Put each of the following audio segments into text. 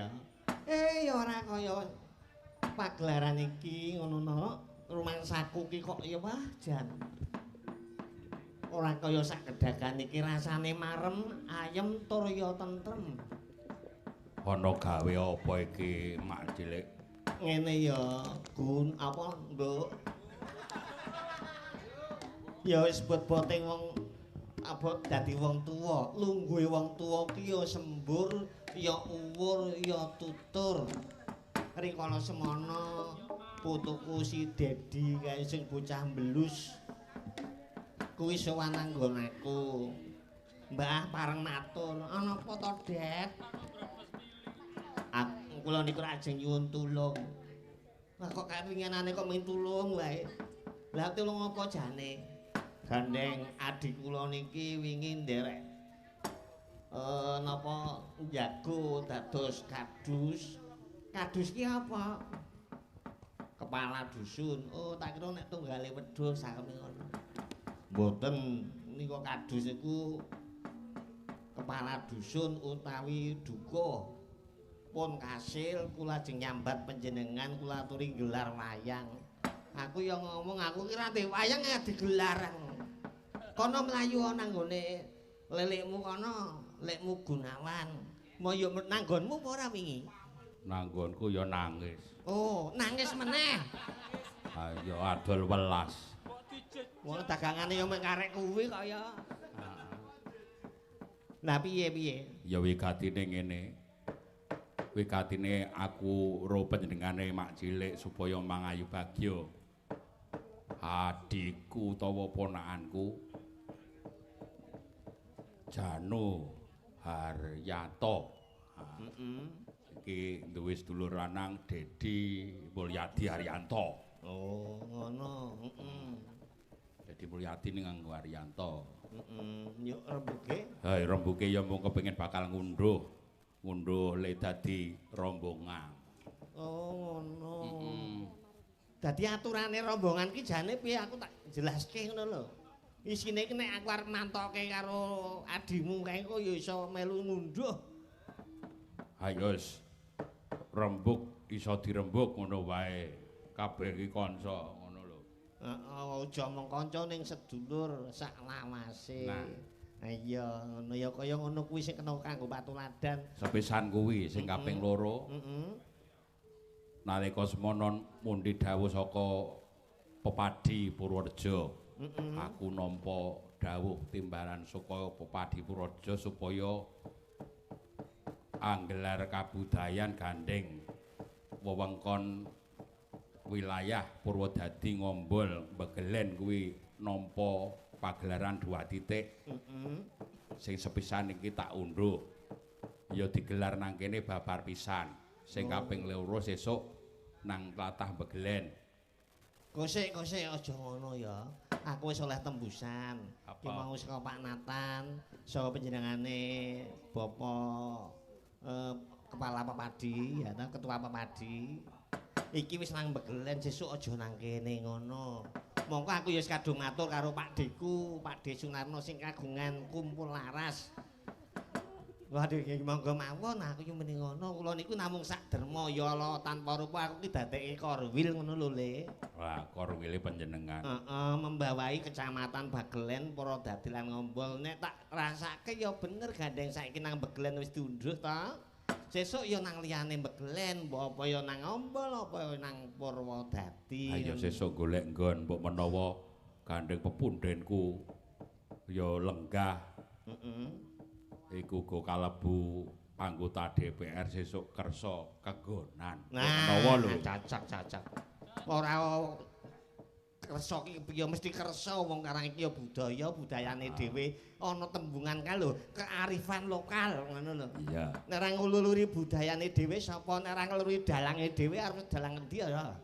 ya. Ya ora kaya pagelaran iki ngono no. Rumangsaku ki kok ya wah jan. Ora kaya sak gedagan iki rasane marem, ayem tur ya tentrem. Ana gawe apa iki, Mak Cilik? Ngene ya, Gun, apa, Nduk? Ya wis bot-bote wong abot dadi wong tuwa. Lungguhe wong tuwa ki ya sembur, ya uwur, ya tutur. Rikala semono putuku si Dedi kae sing bocah mbelus. Kuwi sowan nang nggon aku. Mbah pareng matur, "Ana apa to, Det?" Aku kula niku ajeng nyuwun tulung. Lah kok kawinginane kok mung tulung wae. Lah tulung apa jane? Gandeng adik kula niki wingi nderek napa njago dados kadus. Kadus ki apa? Kepala dusun. Oh, tak kira nek tunggale wedhus sakmene ngono. Mboten, nika kadus niku kepala dusun utawi dukuh. Pun kasil kula ajeng nyambat panjenengan kula aturi gelar wayang. Aku ya ngomong aku ki ra ndek wayang ya digelar. Kono mlayu nang nggone lelikmu kono, lekmu Gunawan. Moyo nang nggonmu apa ora wingi? Nanggonku ya nangis. Oh, nangis meneh. Ayo adol welas. Wong dagangane ya mek karek kuwi kok ya. Lah piye-piye? Ya wigatine ngene. Wigatine aku ro panjenengane Mak Cilik supaya mangayu bagya. Adikku utawa ponakanku Janu Haryanto. Heeh. Iki duwe sedulur lanang Dedi Mulyadi Haryanto. Oh, ngono. Heeh. Dedi Mulyadi ning nganggo Haryanto. Heeh, yuk rembuke. Ha, rembuke ya mung kepengin bakal ngunduh. Ngunduh le dadi rombongan. Oh, ngono. Heeh. Dadi aturane rombongan ki jane piye aku tak jelaske ngono lho. Isine ki nek aku arep mantoke karo adimu kae kok ya iso melu ngunduh. Ayo wis. Rembug iso dirembug ngono wae. Kabeh iki kanca ngono lho. Heeh, aja mung kanca ning sedulur sak lawase. Nah. Iya, ngono ya kaya ngono kuwi sing kena kanggo patuladan. Sepisan kuwi sing kaping loro. Heeh. Nalika semono mundi dawuh saka Pepadi Purworejo. Aku nampa dawuh timbalan saka Pepadi Purworejo supaya anggelar kabudayan gandeng wewengkon wilayah Purwodadi Ngombol Bagelen kuwi nampa pagelaran 2 titik. Sing sepisan iki tak unduh ya digelar nang kene babar pisan. Sing kaping loro sesuk nang tlatah Bagelen. Kosek aja ngono ya. Aku wis oleh tembusan. Ki mau saka Pak Natan, saka panjenengane Bapak Kepala Pepadi, ya ta, Ketua Pepadi. Iki wis nang Bagelen, sesuk aja nang kene ngono. Mongko aku ya wis kadung matur karo Pak Deku, Pak De Sunarno sing kagungan Kumpul Laras. Waduh, iki monggo mawon aku yo muni ngono. Kula niku namung sak derma yala tanpa rupa aku ki dadeke korwil ngono lho, Le. Wah, korwile panjenengan. Heeh, membawahi Kecamatan Bagelen, Purwodadi lan Ngombol. Nek tak rasake ya bener gandeng saiki nang Bagelen wis diunduh ta. Sesuk ya nang liyane Bagelen, mbok apa ya nang Ngombol, apa ya nang Purwodadi. Ayo sesuk golek nggon mbok menawa gandeng pepundhenku ya lenggah. Heeh. Iku uga kalebu anggota DPR sesuk kersa kenggonan. Nah, menawa lho. Cacak-cacak. Ora kersa ki piye mesti kersa wong karang iki ya budaya, budayane dhewe ana tembungan kae lho, kearifan lokal ngono lho. Iya. Nek ora ngluluri budayane dhewe sapa nek ora ngluluri dalange dhewe arep dalang endi ya.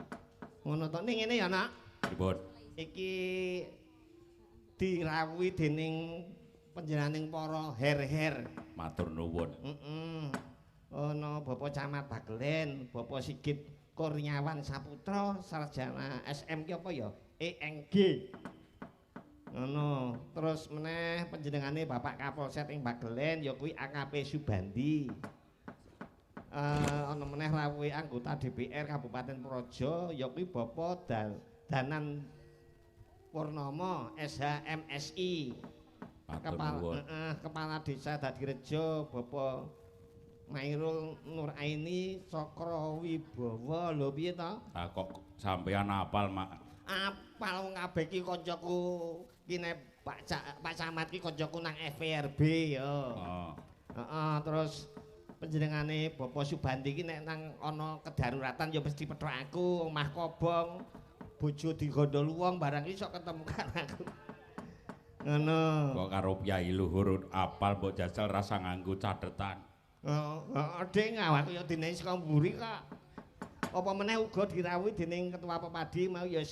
Ngono to. Ning ngene ya, Nak. Pripun? Iki dirawuhi dening panjenenganing para her-her. Matur nuwun. Heeh. Ana Bapak Camat Bagelen, Bapak Sigit Kurniawan Saputra, sarjana SM ki apa ya? ENG. Ngono. Terus meneh panjenengane Bapak Kapolsek ing Bagelen ya kuwi AKP Subandi. Ana meneh rawuhe anggota DPR Kabupaten Purworejo ya kuwi Bapak Danan Purnomo SH MSI. Kepala Desa Dadirejo Bapak Mairul Nuraini Cakra Wibawa. Lho piye to? Ah kok sampean apal, Mak? Apal wong kabeh iki kancaku ki nek Pak Camat ki kancaku nang FPRB ya. Heeh. Heeh, terus panjenengane Bapak Subandi ki nek nang ana kedaruratan ya mesti petruk aku, omah kobong, bojo digondol wong barang iki sok ketemu karo aku. Ngono. Kok karo Kyai Luhur apal mbok jajal rasa nganggo catetan. Heeh, ding awakku ya dene saka mburi kok. Apa meneh uga dirawuhi dening Ketua Pepadi mau ya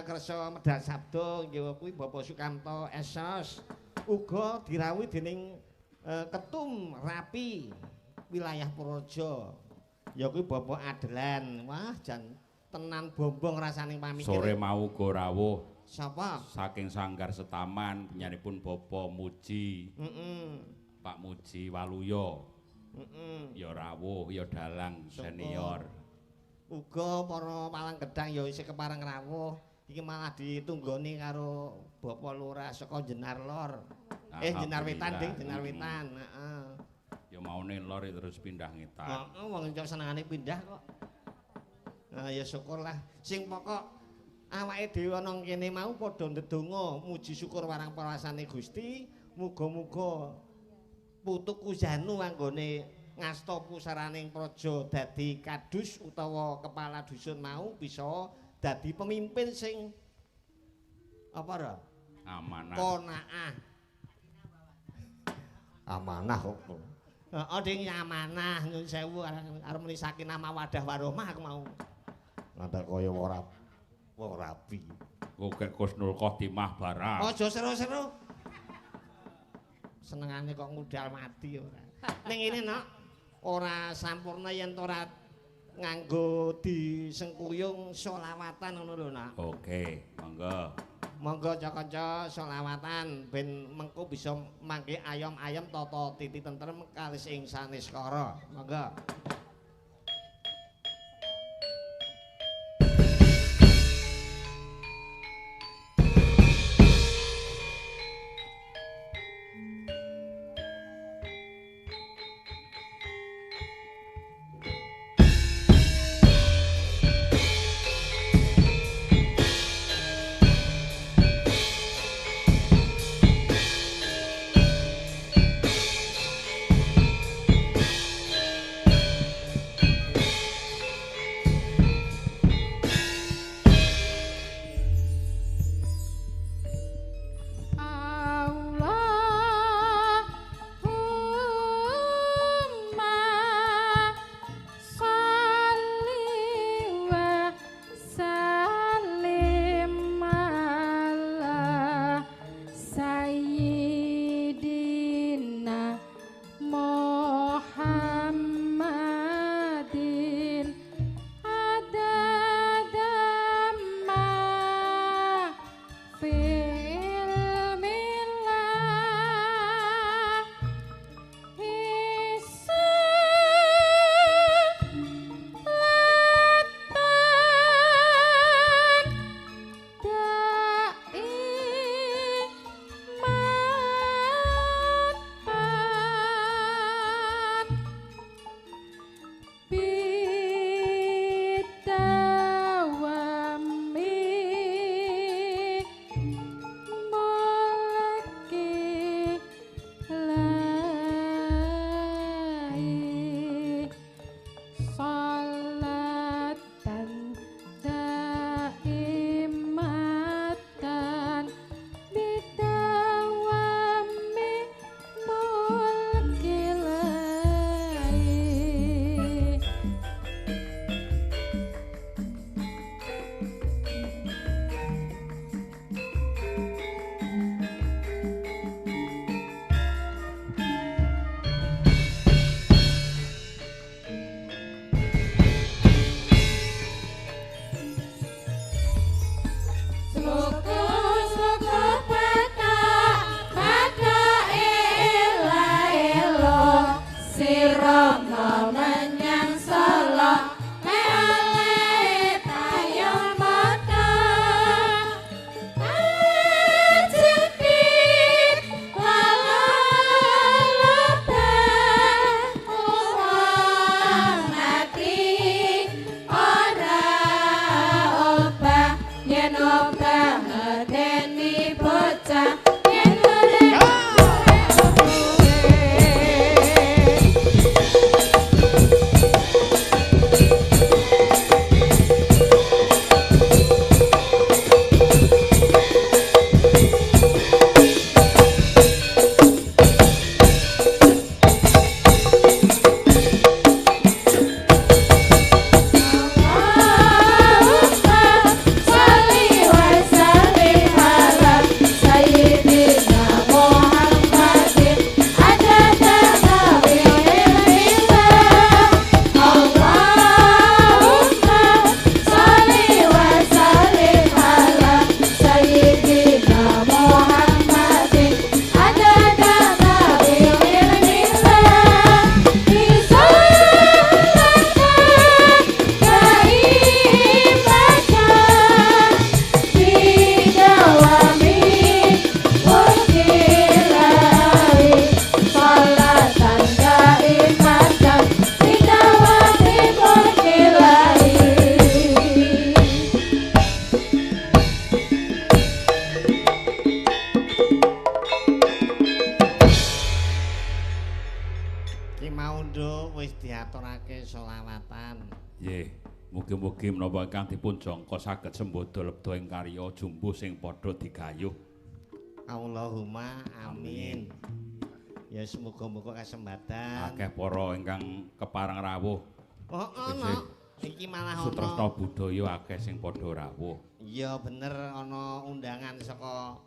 kersa medhar sabda ya kuwi Bapak Sukamto Esos. Uga dirawuhi dening Ketum Rapi wilayah Purworejo. Ya kuwi Bapak Adelan. Wah, jan tenan bombong rasane pamikir. Sore mau uga rawuh. Sapa? Saking Sanggar Setaman penyanipun Bapak Muji. Heeh. Pak Muji Waluyo. Heeh. Ya rawuh, ya dalang senior. Uga para palang gedang ya isih kepareng rawuh. Iki malah ditunggoni karo Bapak Lurah saka Jenar Lor. Jenar Wetan, ding, Jenar Wetan. Heeh. Ya maune lor terus pindah ngetan. Heeh, wong cok senengane pindah kok. Nah, ya syukurlah. Sing pokok awake dhewe ana kene mau padha ndedonga muji syukur marang parasane Gusti, muga-muga putuku Janu anggone ngasta pusaraning praja dadi kadus utawa kepala dusun mau bisa dadi pemimpin sing apa ra? Amanah. Qanaah. Amanah kok. Heeh, ding amanah nyun sewu arep muni sakinah mawaddah warahmah aku mau. Ngantar kaya ora wong rapi. Kok gek Kusnul Khotimah barang. Aja seru-seru. Senengane kok ngudal mati ora. Ning ngene nok, ora sampurna yen ora nganggo disengkuyung selawatan ngono lho nak. Oke, monggo. Monggo kanca-kanca selawatan ben mengko bisa mangke ayom-ayom tata titi tentrem kalis ing saniskara. Monggo. selawatan. Nggih, mugi-mugi menapa ingkang dipun jangka saged sembodo lebda ing karya jumbuh sing padha digayuh. Allahumma amin. Ya semoga-moga kasembatan. Akeh para ingkang kepareng rawuh. Oh, ana. Iki malah ana. Sutresna budaya akeh sing padha rawuh. Iya bener, ana undangan saka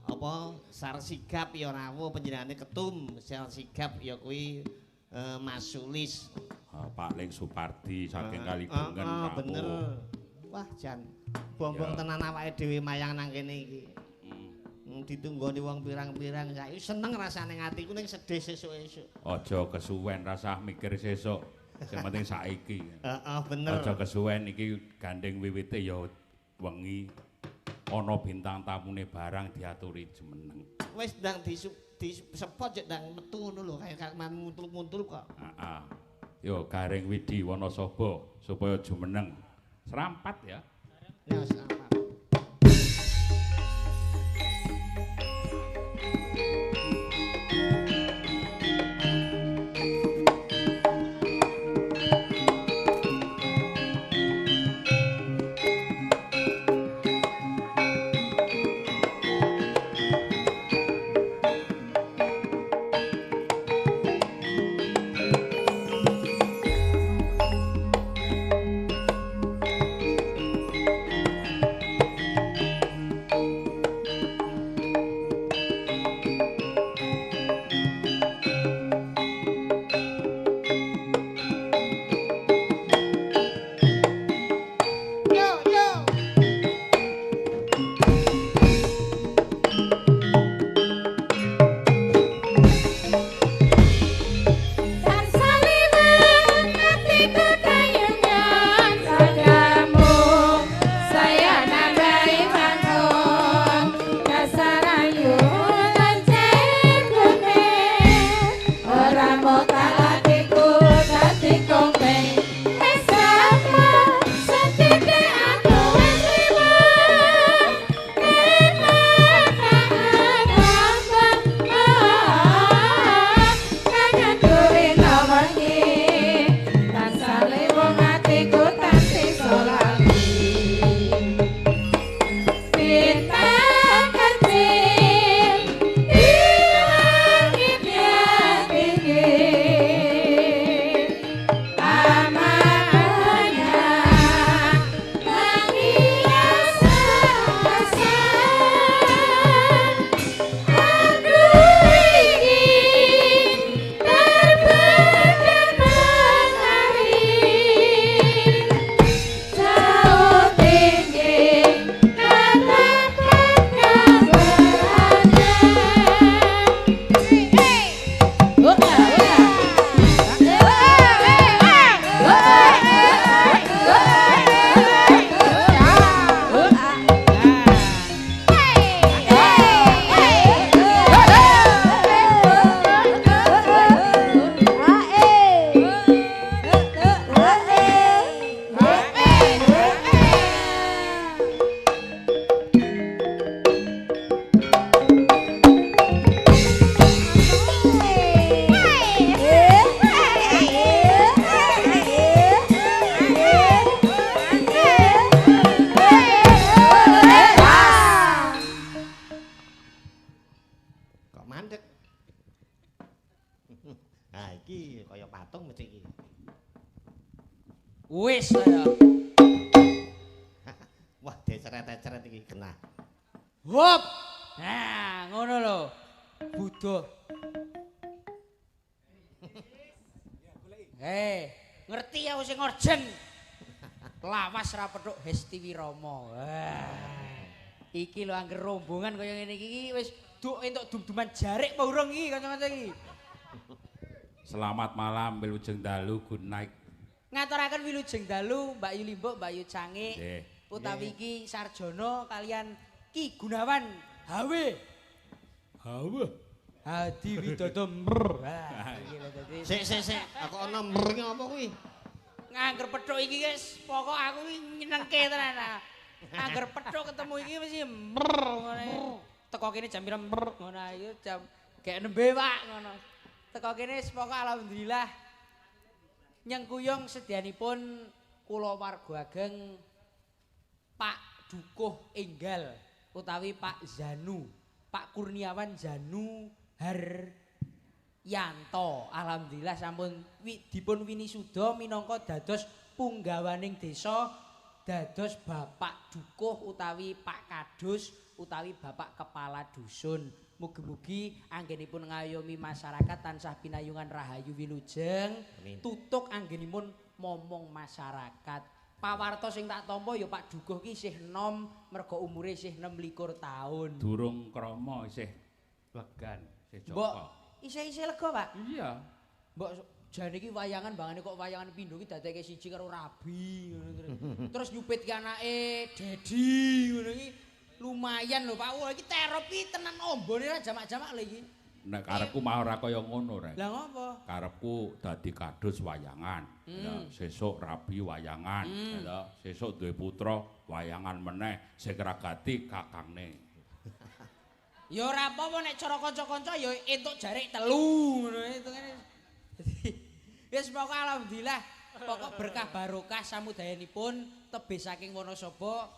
apa Sarsigap ya rawuh, panjenengane ketum Sarsigap ya kuwi Mas Sulis. Pak Ling Supardi saking Kalibengen rawuh. Bener. Wah jan bombong tenan awake dhewe mayang nang kene iki. Ditunggoni wong pirang-pirang saiki seneng rasane atiku ning sedih sesuk-esuk. Aja kesuwen, rasah mikir sesuk. Sing penting saiki. Heeh, bener. Aja kesuwen iki gandeng wiwite ya wengi. Ana bintang tamune barang diaturi jumeneng. Wis ndang disepot jek ndang metu ngono lho, kaya muntul-muntul kok. Heeh. Yo Gareng Widi Wanasaba supaya jumeneng. Serampat ya. Ya serampat. Wis ya. Wah, diceret-ceret iki genah. Hop. Nah, ngono lho. Buddha. Hei, ngerti aku sing orjen. Lawas ra petuk Hesti Wirama. Wah. Iki lho angger rombongan kaya ngene iki wis duk entuk dum-duman jarik apa urung iki kanca-kanca iki. Selamat malam, wilujeng dalu, good night. Ngaturaken wilujeng dalu Mbak Yu Limbuk, Mbak Yu Cangik, utawi Ki Sarjono kalian Ki Gunawan HW. HW. Hadi Widodo Mr. Wah, iki lho dadi. Sik sik sik, aku ana mr ki apa kuwi? Ngangger pethuk iki wis pokok aku nyenengke tenan. Angger pethuk ketemu iki mesti mr ngene. Teko kene jam pira mr ngono ayo jam gek nembe Pak ngono. Teko kene wis pokok alhamdulillah Nyengkuyung sedyanipun kula warga ageng Pak Dukuh Enggal utawi Pak Zanu, Pak Kurniawan Zanu Haryanto. Alhamdulillah sampun dipun winisuda minangka dados punggawaning desa, dados Bapak Dukuh utawi Pak Kadus utawi Bapak Kepala Dusun. Mugi-mugi anggenipun ngayomi masyarakat tansah pinayungan rahayu wilujeng, tutuk anggenipun momong masyarakat. Pawarta sing tak tampa ya Pak Dukuh ki isih enom, merga umure isih 26 taun. Durung krama isih legan, isih Mbok joko. isih-isih lega, Pak. Iya. Mbok jane iki wayangan bangane kok wayangan pindho iki dadekke siji karo rabi ngono terus. Terus nyupit ki anake Dedi ngono iki lumayan lho Pak. Wah iki terop iki tenan ombone ra jamak-jamak lho iki. Nek karepku mah ora kaya ngono rek. Lah ngopo? Karepku dadi kadus wayangan. Ya, sesuk rabi wayangan, ya, sesuk duwe putra wayangan meneh, sing ragati kakangne. Ya ora apa-apa nek cara kanca-kanca ya entuk jarik telu ngono hitungane. Wis pokoke alhamdulillah, pokok berkah barokah samudayanipun tebih saking Wonosobo.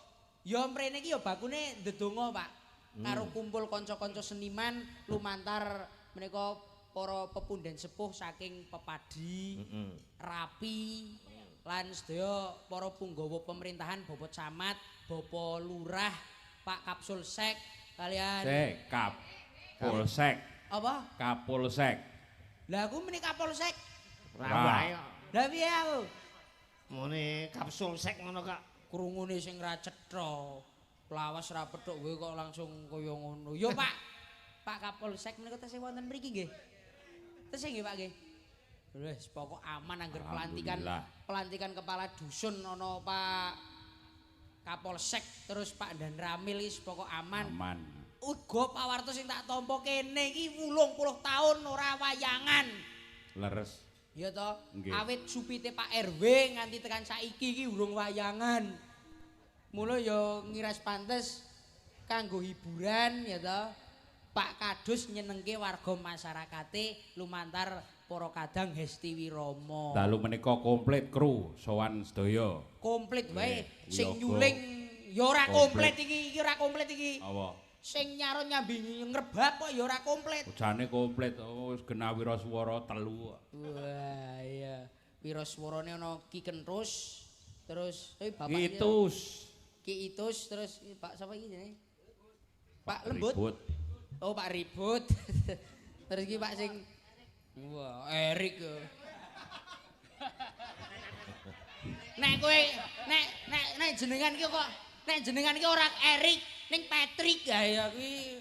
Ya mrene iki ya bakune ndedonga, Pak. Karo kumpul kanca-kanca seniman lumantar menika para pepunden sepuh saking Pepadi, Rapi, lan sedaya para punggawa pemerintahan, Bapak Camat, Bapak Lurah, Pak Kapsulsek kalian Sek, Kapolsek. Apa? Kapolsek. Lah aku muni Kapolsek. Ora wae kok. Lah piye aku? Muni Kapsulsek ngono kok. Krungune sing ra cetha. Lawas ra petuk kowe kok langsung kaya ngono. Yo Pak. Pak Kapolsek menika tesih wonten mriki nggih. Tesih nggih Pak nggih. Wis pokok aman angger pelantikan kepala dusun ana Pak Kapolsek terus Pak Danramil wis pokok aman. Aman. Uga pawarto sing tak tampa kene iki 80 taun ora wayangan. Leres. Ya to, awit supite Pak RW nganti tekan saiki iki urung wayangan. Mula ya ngiras pantes kanggo hiburan ya to. Pak Kadus nyenengke warga masyarakate lumantar para kadang Hesti Wiromo. Dalu menika komplit kru sowan sedaya. Komplit wae sing nyuling ya ora komplit iki, iki ora komplit iki. Apa? Sing nyaron nyambi ngrebab kok ya ora komplit. Jane komplit, oh wis genah wiraswara telu. Wah iya, wiraswarane ana Ki Kenthus, terus bapak Itus. Ki Itus terus Pak sapa iki jenenge? Pak Lembut. Ribut. Oh Pak Ribut. Terus iki Pak sing wah Erik. Nek kowe nek nek nek jenengan iki kok nek jenengan iki ora Erik ning Patrick ya ya kuwi.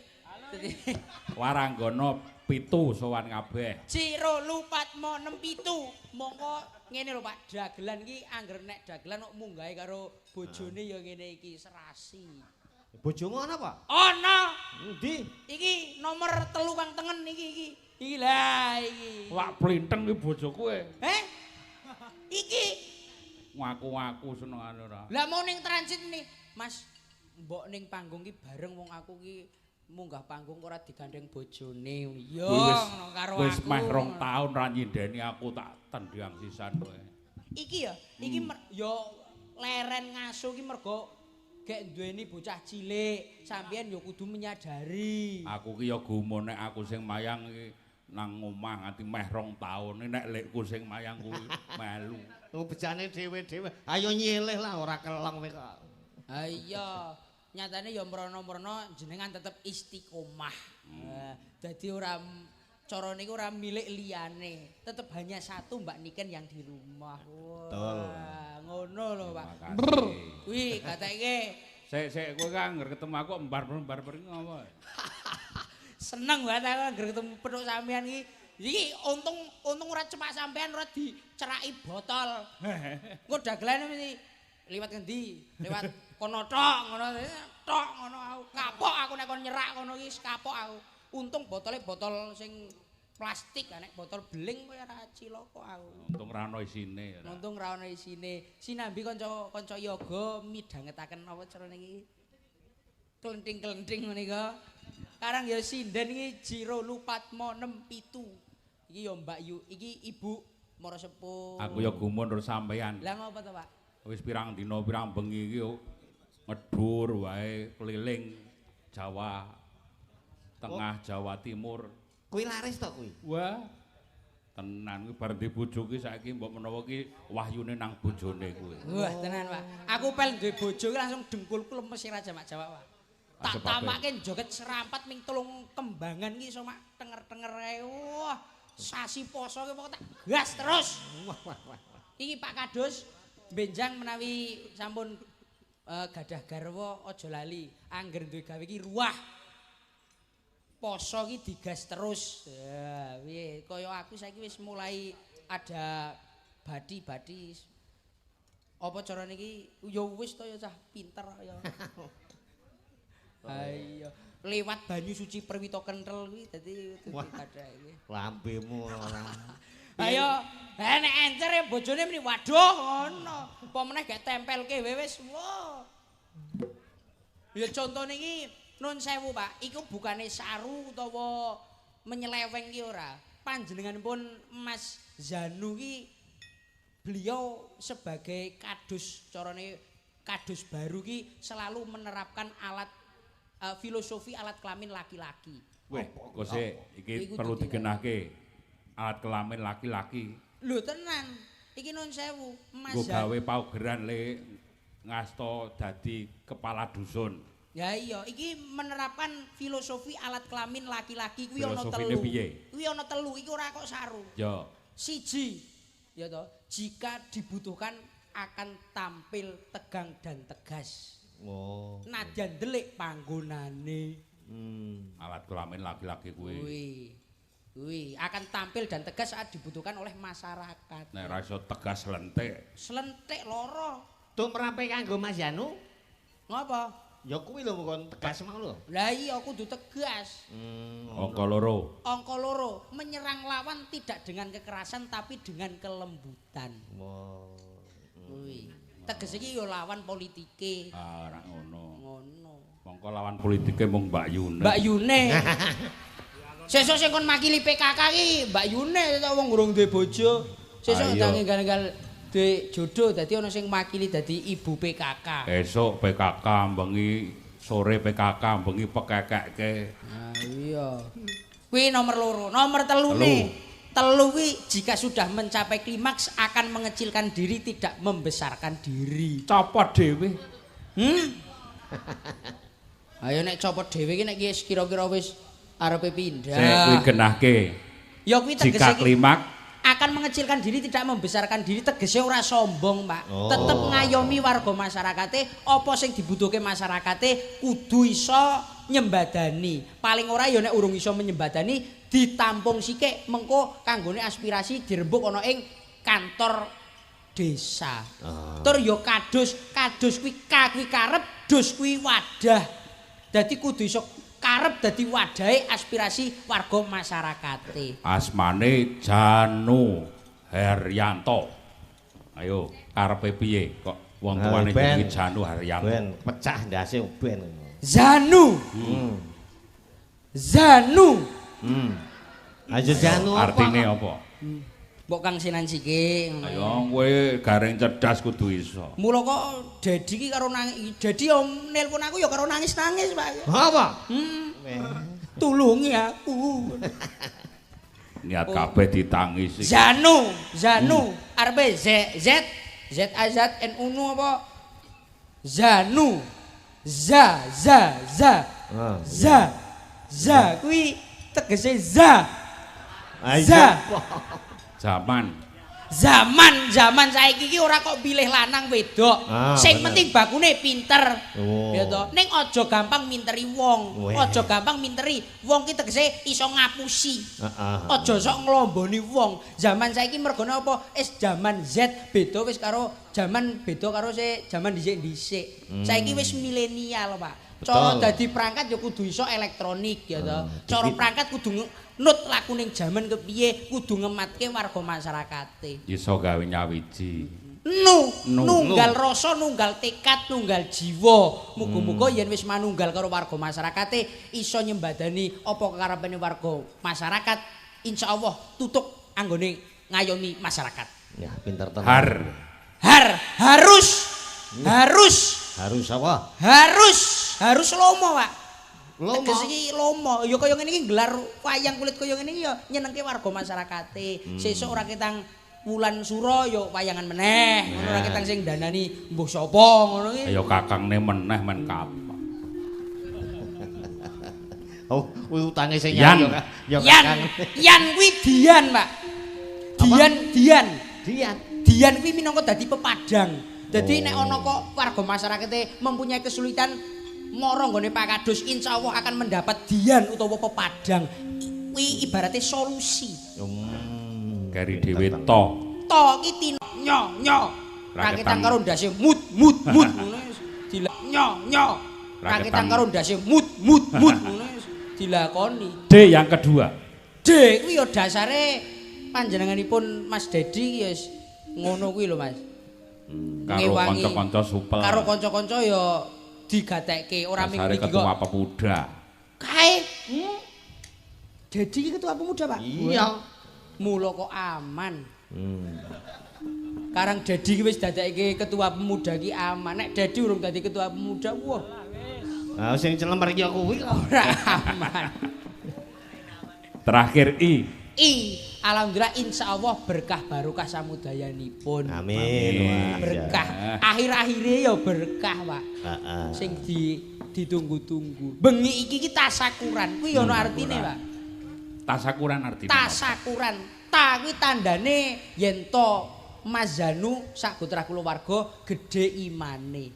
Waranggana 7 sowan kabeh. 2 4 6 7. Mongko ngene lho Pak, dagelan iki angger nek dagelan kok munggahe karo bojone ya ngene iki serasi. Bojomu ana apa? Ana. Endi? Iki nomor 3 kang tengen iki iki. Iki lah iki. Wak plinteng iki bojoku e. Heh? Iki ngaku-ngaku senengane ora. Lah mau ning transit nih, Mas, mbok ning panggung ki bareng wong aku ki munggah panggung ora digandeng bojone. Ya ngono karo aku. Wis meh 2 taun ra nyindeni aku tak tendang sisan kowe. Iki ya, iki ya leren ngaso ki mergo gek duweni bocah cilik, sampeyan ya kudu menyadari. Aku ki ya gumun nek aku sing mayang iki nang omah nganti meh 2 taun nek lekku sing mayang kuwi melu. Oh bejane dhewe-dhewe. Ayo nyilih lah ora kelong kowe kok. Ha iya. Nyatane ya mrono-mrono jenengan tetep istiqomah. Dadi ora cara niku ora milik liyane. Tetep hanya satu Mbak Niken yang di rumah. Betul. Ngono lho, Pak. Kuwi gateke. Sik-sik kowe kan angger ketemu aku embar-embar ngopo. Seneng banget aku angger ketemu petuk sampean iki. Iki untung ora cepak sampean ora diceraki botol. Engko dagelane mesti liwat ngendi? Lewat kono tok ngono tok ngono aku. Kapok aku nek kon nyerak kono iki kapok aku. Untung botole botol sing plastik, nek botol beling kowe ora cilaka aku. Untung ra ono isine. Untung ra ono isine. Sinambi kanca-kanca yoga midhangetaken apa carane iki? Klenting-klenting menika. Karang ya sinden iki 2 5 6 7. Iki ya Mbak Yu, iki Ibu Mara sepuh. Aku ya gumun karo sampeyan. Lah ngopo to, Pak? Wis pirang dina pirang bengi iki yo ngedur wae keliling Jawa Tengah, Jawa Timur. Kuwi laris to kuwi? Wah. Tenan kuwi bar ndek bojo ki saiki mbok menawa ki wahyune nang bojone kuwi. Wah, tenan, Pak. Aku pel duwe bojo ki langsung dengkulku lemes ora jamak Jawa, Pak. Tak tamake joget serampat ming 3 kembangan ki iso mak tenger-tenger ae. Wah, sasi poso ki pokoke tak gas terus. Wah, wah, wah. Iki Pak Kadus benjang menawi sampun gadah garwa aja lali. Angger duwe gawe ki ruwah. Poso ki digas terus. Ya, piye kaya aku saiki wis mulai ada badi-badi. Apa carane iki? Ya wis to ya cah pinter ya. Ayo, lewat banyu suci perwito kenthel kuwi dadi padha iki. Lambemu ora. Ayo, nek encer ya bojone muni waduh ngono. Apa meneh gek tempelke wae wis. Wah. Ya contone iki nun sewu, Pak, iku bukane saru utawa menyeleweng ki ora. Panjenenganipun Mas Zanu ki beliau sebagai kadus carane kadus baru ki selalu menerapkan alat filosofi alat kelamin laki-laki. Weh, kok sik iki perlu digenahke. Alat kelamin laki-laki. Lho tenan. Iki nun sewu, Mas. Nggo gawe paugeran le ngasto dadi kepala dusun. Ya iya, iki menerapkan filosofi alat kelamin laki-laki kuwi ana telu. Kuwi ana telu, iki ora kok saru. Ya. Siji, ya toh, jika dibutuhkan akan tampil tegang dan tegas. Oh. Nadyan ndelik panggonane. Alat kelamin laki-laki kuwi. Kuwi akan tampil dan tegas saat dibutuhkan oleh masyarakat. Nek ora iso tegas slentik. Slentik loro. Tumrape kanggo Mas Yanu? Ngopo? Ya kuwi lho kon tegas mau lho. Lah iya kudu tegas. Angka loro. Angka loro, menyerang lawan tidak dengan kekerasan tapi dengan kelembutan. Wah. Kuwi. Teges iki ya lawan politike. Ah, ora ngono. Ngono. Mongko lawan politike mung Mbak Yune. Mbak Yune. Sesuk sing kon makili PKK ki Mbak Yune wong urung duwe bojo. Sesuk ndang enggal-enggal duwe jodoh dadi ana sing makili dadi ibu PKK. Esuk PKK bengi, sore PKK bengi pekekekke. Ah iya. Kuwi nomor loro, nomor telune. Telu kuwi jika sudah mencapai klimaks akan mengecilkan diri tidak membesarkan diri. Copot dhewe. Ayo nek copot dhewe iki nek kira-kira wis arepe pindah. Sik kuwi genahke. Ya kuwi tegese jika klimaks akan mengecilkan diri tidak membesarkan diri tegese ora sombong, Pak. Oh. Tetep ngayomi warga masyarakate, apa sing dibutuhke masyarakate kudu iso nyembadani. Paling ora ya nek urung iso menyembadani ditampung sikik mengko kanggone aspirasi dirembuk ana ing kantor desa. Oh. Tur ya kadus, kadus kuwi ka kuwi karep, dus kuwi wadah. Dadi kudu iso karep dadi wadahe aspirasi warga masyarakate. Asmane Janu Haryanto. Ayo, karepe piye kok wong tuane jenenge Janu Haryanto? Ben pecah ndase ben. Zanu. Zanu. Ayo Janu apa? Artine apa? Mbok Kang Sinan siki. Ayo kowe garing cerdas kudu iso. Mula kok Dedi ki karo nangis, Dedi yo nelpon aku ya karo nangis-nangis, Pak. Apa? Tulungi aku. Niat kabeh ditangisi. Zanu, Zanu, arepe Z Z Z A Z N U N apa? Zanu. Za za za. Za. Za kuwi tegese za. Za. Zaman. Zaman, zaman saiki iki ora kok pilih lanang wedok. Sing penting bakune pinter. Oh. Ya toh. Ning aja gampang minteri wong. Aja gampang minteri. Wong ki tegese iso ngapusi. Aja sok nglomboni wong. Zaman saiki mergone apa? Wis zaman Z beda wis karo zaman beda karo sing zaman dhisik-dhisik. Saiki wis milenial, Pak. Cara dadi perangkat ya kudu iso elektronik ya toh. Cara perangkat kudu nut lakuning jaman kepiye, kudu ngematke warga masyarakate. Iso gawe nyawiji. Nunggal rasa, nunggal tekad, nunggal jiwa. Muga-muga yen wis manunggal karo warga masyarakate iso nyembadani apa kekarepane warga masyarakat. Insyaallah tutuk anggone ngayomi masyarakat. Ya, pinter tenan. Har. Har harus harus Harus apa? harus harus lomo, Pak. Lomo. Teges iki lomo. Ya kaya ngene iki gelar wayang kulit kaya ngene iki ya nyenengke warga masyarakate. Sesuk ora ketang wulan sura ya wayangan meneh. Ngono ora ketang sing danani mbuh sapa ngono iki. Ayo kakangne meneh men kapan. Oh, kuwi utange sing Yan. nyanyi ya Yan, Kakang. Yan kuwi Dian, Pak. Dian, Dian. Dian. Dian kuwi minangka dadi pepadang. Dadi Oh. nek ana kok warga masyarakate mempunyai kesulitan mara nggone Pak Kadus, insyaallah akan mendapat dian utawa pepadang. Kuwi ibaratnya solusi. Keri dhewe to. To ki tino nyo nyo. Rakitan karo ndase mut mut mut ngono wis dila nyo nyo. Rakitan karo ndase mut mut mut ngono wis dilakoni. D yang kedua. D kuwi ya dasare panjenenganipun Mas Dedi ya wis ngono kuwi lho Mas. Karo kanca-kanca supel. Karo kanca-kanca ya digatekke ora ming Dasare iki ketua kok. pemuda. Kae. Dedi iki ketua pemuda, Pak. Iya. Mula kok aman. Karang Dedi iki wis dadekke ketua pemuda iki aman. Nek Dedi urung dadi ketua pemuda, wah Ah sing celemer iki kuwi kok. ora aman. Terakhir I. I, alhamdulillah insyaallah berkah barokah samudayanipun. Amin. Wah, Berkah. Akhir-akhire ya berkah, Pak. Heeh. Sing ditunggu-tunggu. Bengi iki ki tasakuran. Kuwi ya ono artine, Pak. Tasakuran artine. Tasakuran. Ta kuwi tandane yen to Mas Zanu sak gotrah kulawarga gedhe imane.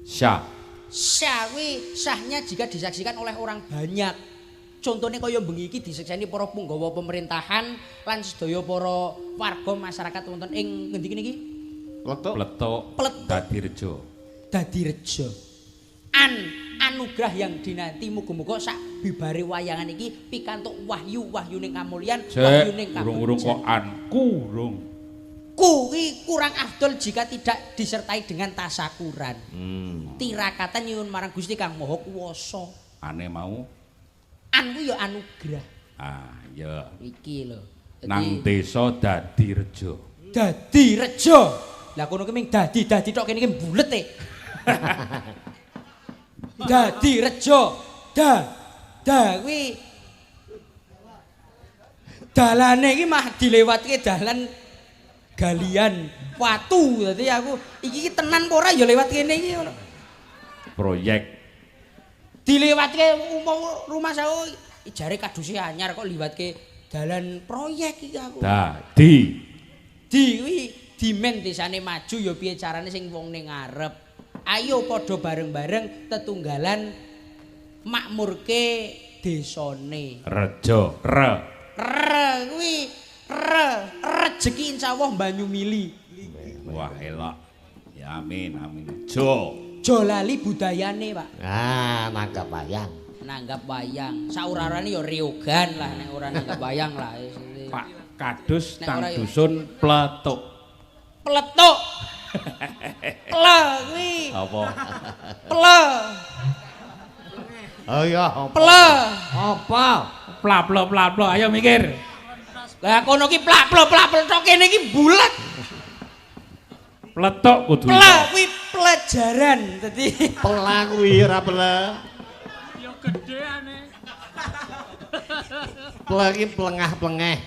Syah. Syah kuwi sahnya jika disaksikan oleh orang banyak. Contohnya kaya bengi iki disekseni para punggawa pemerintahan lan sedaya para warga masyarakat wonten ing ngendi niki? Pletuk. Pletuk. Pletuk. Dadirejo. Dadirejo. An anugerah yang dinanti muga-muga sak bibare wayangan iki pikantuk wahyu wahyuning kamulyan wahyuning urung-urung kok an kurung. Kuwi kurang afdol jika tidak disertai dengan tasakuran. Tirakatan nyuwun marang Gusti Kang Maha Kuwasa. Ane mau An kuwi ya anugerah. Ah, iya. Iki lho. Nang desa Dadirejo. Dadirejo. Lah kono ki ming dadi-dadi tok kene iki mbulet e. Dadirejo. Da. Da kuwi dalane iki mah dilewatke dalan galian watu. Dadi aku iki ki tenan apa ora ya lewat kene iki ngono. Proyek Dilewatke umum rumah saya jare kaduse anyar kok liwatke dalan proyek iki aku. Dadi. Di kuwi dimen desane maju ya piye carane sing wong ning ngarep. Ayo padha bareng-bareng tetunggalan makmurke desane. Rejo, re. Re kuwi re rejeki insyaallah banyu mili. Wah, elok. Ya amin, amin. Jo. Jo lali budayane, Pak. Ah, nanggap wayang. Nanggap wayang. Saurarane ya riogan lah nek ora nanggap wayang lah. Pak Kadus Nek tang ora ya. dusun Pletuk. Pletuk. Ple kuwi. Apa? Ple. Oh iya, apa? Ple. Apa? Plaplo plaplo, ayo mikir. Lah kono ki plak-plok plak-plok tok kene iki bulet. Pletuk kudu. Ple kuwi pelajaran. Dadi Pela kuwi ora pele. Ya gedheane. Ple iki plengah-plengeh.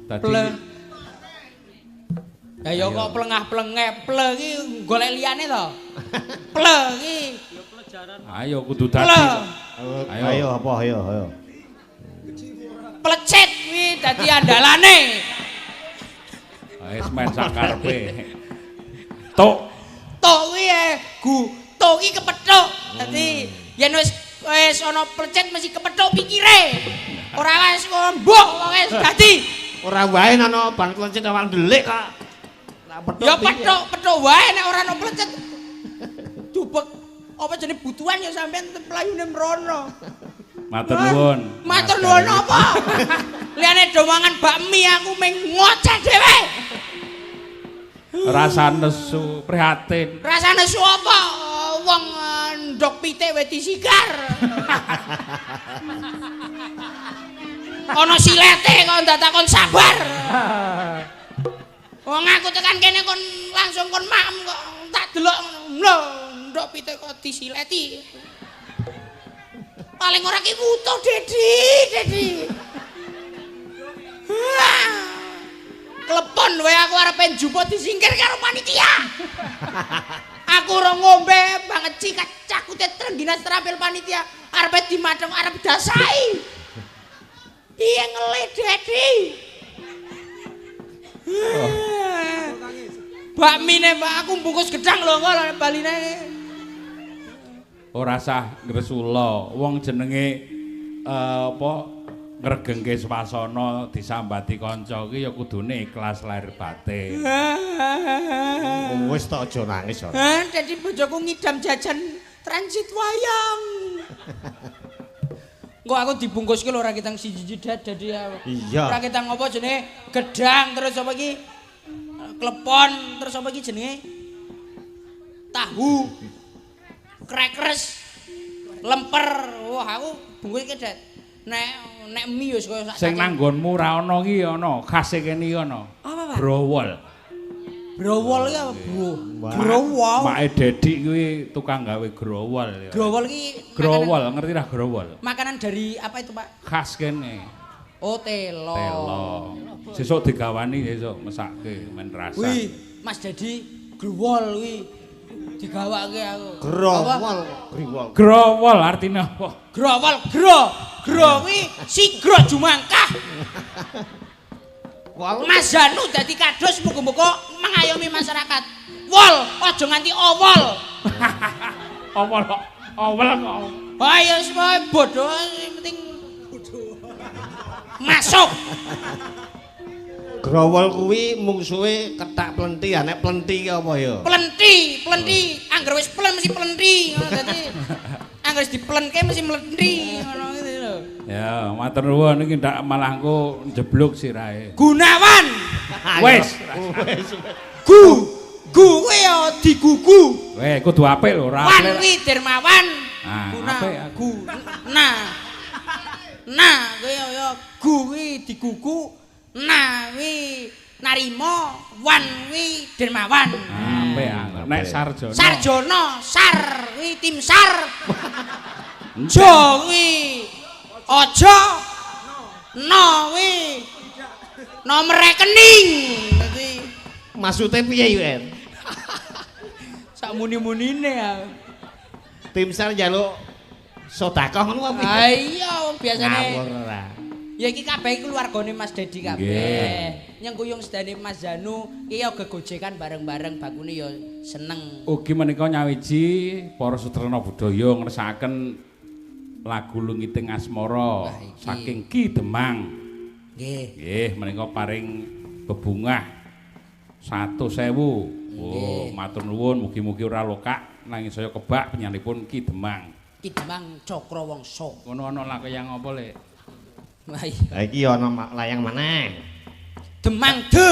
Tadi ple. Ya ya kok plengah-plengeh, ple iki golek liyane to. Ple iki. Ya pelajaran. Ayo kudu dadi. Ple. Ayo. Ayo apa ayo ayo. Plecet kuwi dadi andalane. Wis men sakarepe. Tuk. Tok kuwi gu, tok iki kepethuk. Dadi yen wis wis ana plecet mesti kepethuk pikire. Ora wis mbuh wong wis dadi. Ora wae ana bang plecet awak ndelik kok. Lah petuk. Ya pethuk, pethuk wae nek ora ana plecet. Dubek apa jenenge butuhan ya sampean mlayune mrono. Matur nuwun. Matur nuwun apa? Liyane do mangan bakmi aku ming ngoceh dhewe. Rasa nesu prihatin. Rasa nesu apa? Wong ndok pitik wis disigar. Ana silete kok ndak takon sabar. Wong aku tekan kene kon langsung kon maem kok tak delok ngono. Lho, ndok pitik kok disileti. Paling ora ki wutuh, Dedi, Dedi. Klepon wae aku arepe njupuk disingkir karo panitia. Aku ora ngombe banget cikat cakute trengginas terampil panitia arepe dimadheng arep dasai. Piye ngelih, Dedi? Oh. Bakmine Pak aku bungkus gedang lho kok baline. Ora sah ngresula, wong jenenge apa ngregengke swasana disambati kanca ki ya kudune ikhlas lahir batin. Wis ta aja nangis ora. Dadi bojoku ngidam jajan transit wayang. Engko aku dibungkuske lho ora ketang siji dad dadi iya. Ora ketang apa jenenge gedang terus apa iki klepon terus apa iki jenenge tahu crackers lemper. Wah aku bungkuske dad. Nek mie wis kaya sak sing nanggonmu ra ana ki ana khase kene iki ana. Apa, Pak? Browol. Browol ki apa, Bro? Browol. Make Dedik kuwi tukang gawe growol. Growol ki growol, ngerti ra growol? Makanan dari apa itu, Pak? Khas kene. Oh, telo. Telo. Sesuk digawani sesuk mesake men rasa. Wih, Mas Dedi growol kuwi digawake aku. Growol, growol. Growol artine apa? Growol, gro. Gro kuwi sigra jumangkah. Mas Zanu dadi kadus muga-muga mengayomi masyarakat. Wol, aja nganti owol. Owol kok. Owol kok. Ha ya wis pokoke bodho sing penting masuk. Growol kuwi mungsuhe kethak plenti, ha nek plenti ki apa ya? Plenti, plenti. Angger wis plen mesti plenti ngono dadi. Angger wis diplenke mesti mlenti ngono gitu lho. Ya, matur nuwun iki ndak malah engko njeblug sirahe. Gunawan. Wis. Wis. Gu. Gu kuwi ya digugu. Weh, kudu apik lho, ora apik. Wan kuwi dermawan. Guna gu. Nah. Nah, kuwi ya gu kuwi digugu. Nah kuwi narima, wan kuwi dermawan. Apik ah. Nek sarjana. Sarjana, sar kuwi tim sar. Jo kuwi aja. No kuwi nomor rekening. Dadi maksude piye yo, En? Sak muni-munine ya. Tim sar njaluk sedekah ngono apa piye? Ha iya wong biasane. Ngawur ora. Ya iki kabeh keluargane Mas Dedi kabeh. Nyengkuyung sedane Mas Zanu iki ya gegojekan bareng-bareng bakune ya seneng. Ugi menika nyawiji para sutrana budaya ngersakaken lagu Lungiting Asmara saking Ki Demang. Nggih. Nggih, menika paring bebungah 100.000. Oh, matur nuwun mugi-mugi ora lokak nanging saya kebak penyanipun Ki Demang. Ki Demang Cakrawangsa. Ngono ana lakeyang apa, Lek? Wah iya. Lah iki ana layang maneh. Demang de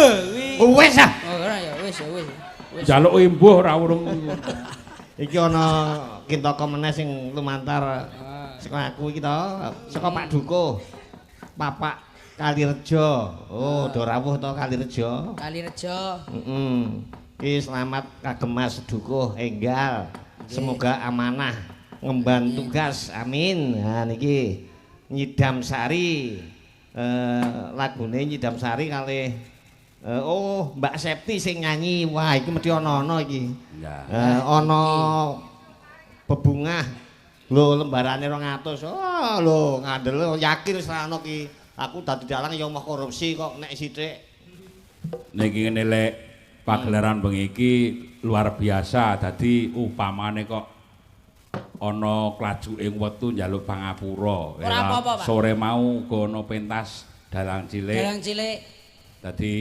kuwi. Wis ah. Oh, ora ya wis ya wis. Wis. Njaluk imbuh ora urung. Iki ana kintaka meneh sing lumantar saka aku iki to, saka Pak Dukuh. Papak Kalirejo. Oh, do rawuh to Kalirejo. Kalirejo. Heeh. Iki selamat kagem Mas Dukuh enggal. Semoga amanah ngemban tugas. Amin. Nah niki Nyidam Sari, lagune Nyidam Sari kalih oh Mbak Septi sing nyanyi. Wah iki mesti ana-ana iki. Ana bebungah lho lembarane 200. Oh lho ngandel yakin wis ora ana ki. Aku dadi dalang ya mah korupsi kok nek sithik. Niki ngene Lek, pagelaran bengi iki luar biasa. Dadi upamane kok ana klajuking wektu njaluk pangapura. Ora apa-apa, Pak. Sore mau uga ana pentas dalang cilik. Dalang cilik. Dadi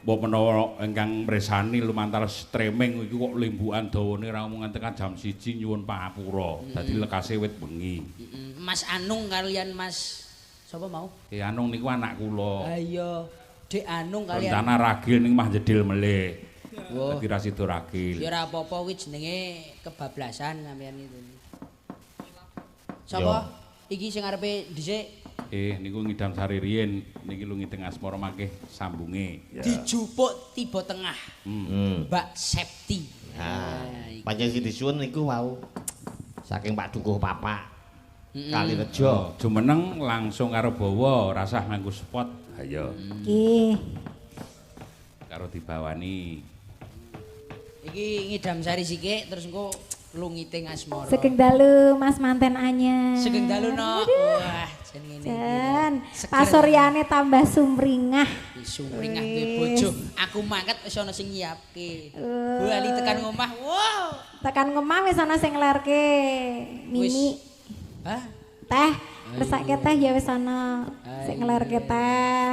mbok menawa ingkang mresani lumantar streaming iku kok limbukan dawane ra omongan tekan jam 1 nyuwun pangapura. Dadi lekase wit bengi. Mas Anung kalian Mas sapa mau? Ki Anung niku anak kula. Ha iya, Dik Anung kalian. Rencana ragil ning mah jedil melih. Dadi ra sida ragil. Ya ora apa-apa kuwi jenenge kebablasan sampean itu. Sapa? Iki sing arepe dhisik. Niku ngidam sari riyin niki lungiting asmara mangke sambunge. Dijupuk tiba tengah. Mbak Septi. Nah, pancen sing disuwun niku wau saking Pak Dukuh Papak. Kalirejo. Jumeneng langsung karo bawa, rasah nganggo spot. Ayo. Nggih. Karo dibawani. Iki ngidam sari sikik terus engko lungiting asmara. Sugeng dalu Mas manten anyar. Sugeng dalu no. Wah, jan ngene iki. Pasuryane tambah sumringah. Sumringah duwe bojo. Aku mangkat wis ana sing nyiapke. Bali tekan ngomah. Wow. Tekan ngomah wis ana sing nglerke. Mimi. Hah? Teh, resake teh ya wis ana sing nglerke teh.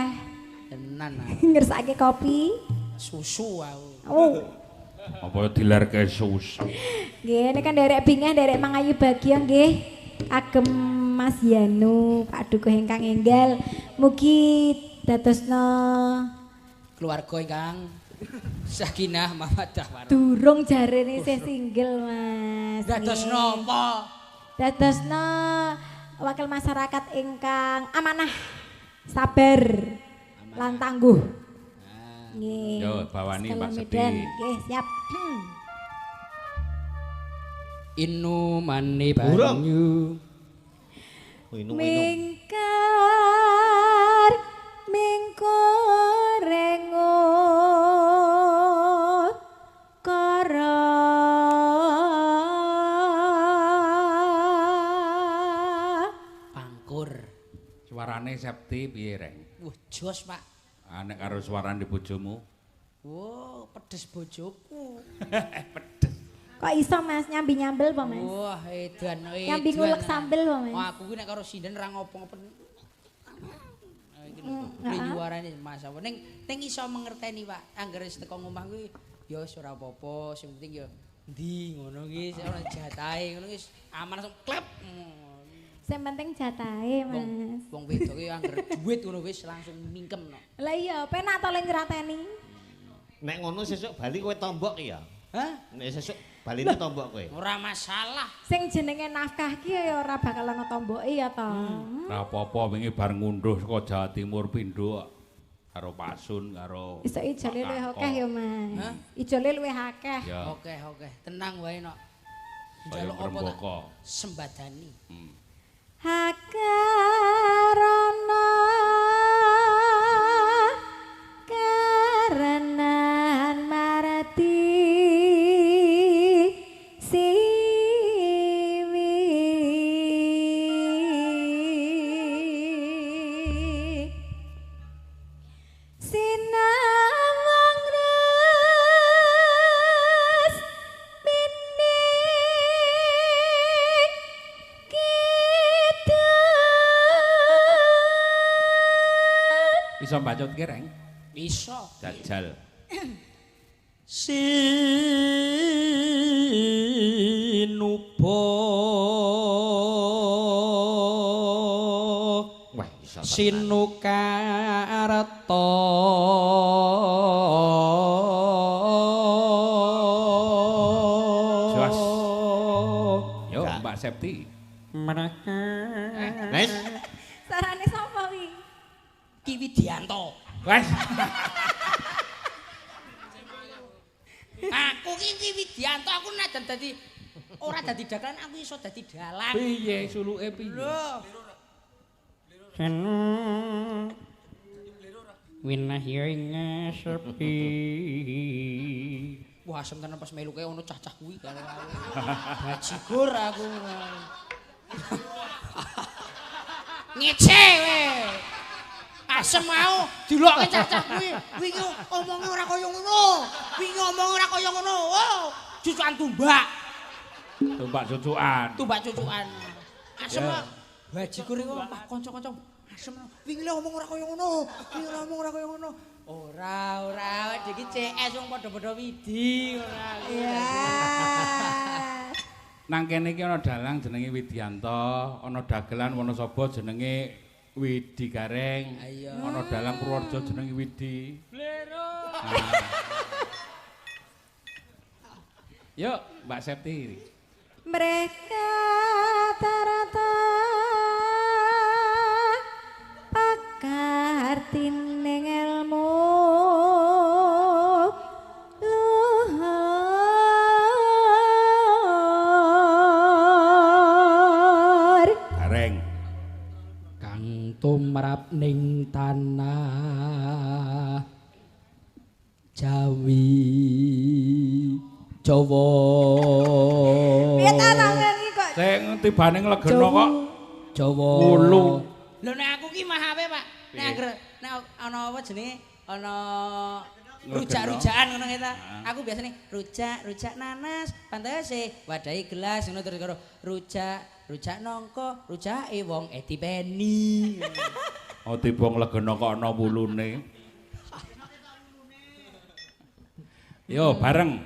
Tenan. Ngersake kopi. Susu aku. Oh. Apa dilerke susu. Nggih, nek kan nderek bingah nderek mangayu bagya nggih. Agem Mas Yanu, Pak Dukuh ingkang enggal, mugi dadosna keluarga ingkang sakinah mawaddah warahmah. Durung jarene isih single, Mas. Dadosna apa? Dadosna wakil masyarakat ingkang amanah, sabar, lan tangguh. Nggih. Yo bawani Pak Sedi. Nggih, siap. Inu mani banyu. Mingkar mingkorengo kara. Pangkur. Suarane Septi piye, Reng? Wah, jos, Pak. Nek karo suarane bojomu. Wow, pedes bojoku. Pedes. Kok iso Mas nyambi nyambel apa Mas? Wah, edan edan. Nyambi ngulek sambel apa Mas? Wah, aku ki nek karo sinden ra ngopo-ngopo. Iki lho, nyuwarane Mas apa ning ning iso mengerteni, Pak. Angger wis teko ngomah kuwi ya wis ora apa-apa, sing penting ya ndi ngono ki ana jatahe ngono wis aman langsung klep. Sing penting jatahe, Mas. Wong wedok ki angger duit ngono wis langsung mingkem no. Lah iya, penak to le ngrateni. Nek ngono sesuk bali kowe tombok ya. Hah? Nek sesuk baline tombok kowe. Ora masalah. Sing jenenge nafkah ki ya ora bakal ana tomboke ya to. Ora apa-apa wingi bar ngunduh saka Jawa Timur pindho karo Pasun karo iso ijole luwih akeh ya, Mas. Ijole luwih akeh. Oke, oke. Tenang wae no. Njaluk apa tak sembadani. Hakarana karenan marati siwi sinawang res mining kidul. Iso bacot ki, Reng? Iso. Jajal. Sinuba Wah, iso. Sinukarta. Jos. Yo, Mbak Septi. Wes. Sarane sapa wi? Ki Widianto. Wes. Aku ki Widianto, aku najan dadi ora dadi dagelan, aku iso dadi dalang. Piye suluke piye? Lho. Winahing sepi. Wah, asem tenan pas meluke ono cah-cah kuwi karo aku. Bajigur aku. Ngece we. Asem mau dilokke cah-cah kuwi. Wingi omonge ora kaya ngono. Wingi omonge ora kaya ngono. Oh, cucukan tumbak. Tumbak cucukan. Tumbak cucukan. Asem bajigur iku kanca-kanca asem. Wingi le omong ora kaya ngono. Wingi omong ora kaya ngono. Ora, ora, iki CS wong padha-padha widi ngono aku. Iya. Nang kene iki ana dalang jenenge Widianto, ana dagelan Wonosobo jenenge Widi Gareng, ana dalang Purworejo jenenge Widi. Blero. Yuk, Mbak Septi. Mereka tarata Atining ilmu luhur. Gareng. Kang tumrap ning tanah Jawi Jawa. Piye ta sampean iki kok? Sing tibane nglegeno kok Jawa. Wulu. Lho nek aku ki mahape, Pak. Nek angger nek ana apa jenenge? Ana rujak-rujakan ngono ta. Aku biasane rujak, rujak nanas, pantese wadahi gelas ngono terus karo rujak, rujak nangka, rujake wong edipeni. Oh tiba nglegeno kok ana wulune. Yo bareng.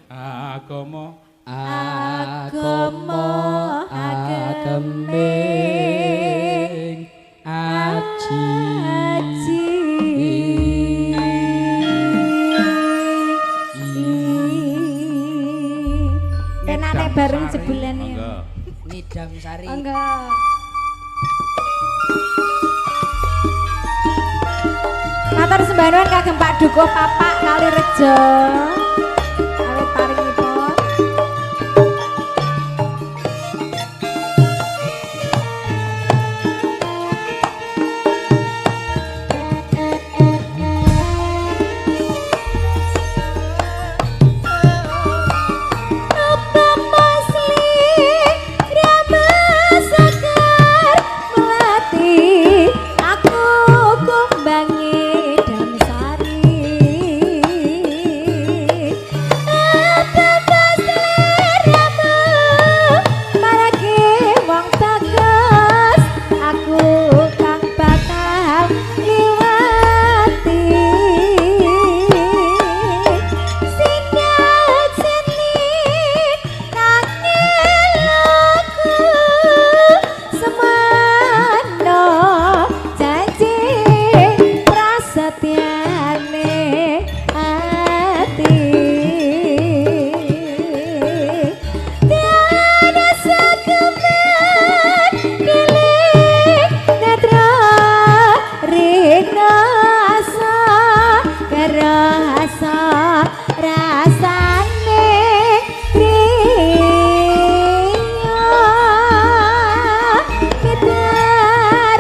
Agama Agama ageming aji. Aji. Penane bareng jebulan ya. Monggo. Ngidam sari. Monggo. Matur sembah nuwun kagem Pak Dukuh Papak Kalirejo. Awit paringipun. Apa masli rama sekar melati aku kumbangi damsari. Apa masli rama marake wong bagus aku kang bakal liwati. Sindak senit tangilaku semana janji prasetyane ati. Tiada sekemen keling netra rinasa kerasa rasane kriya beda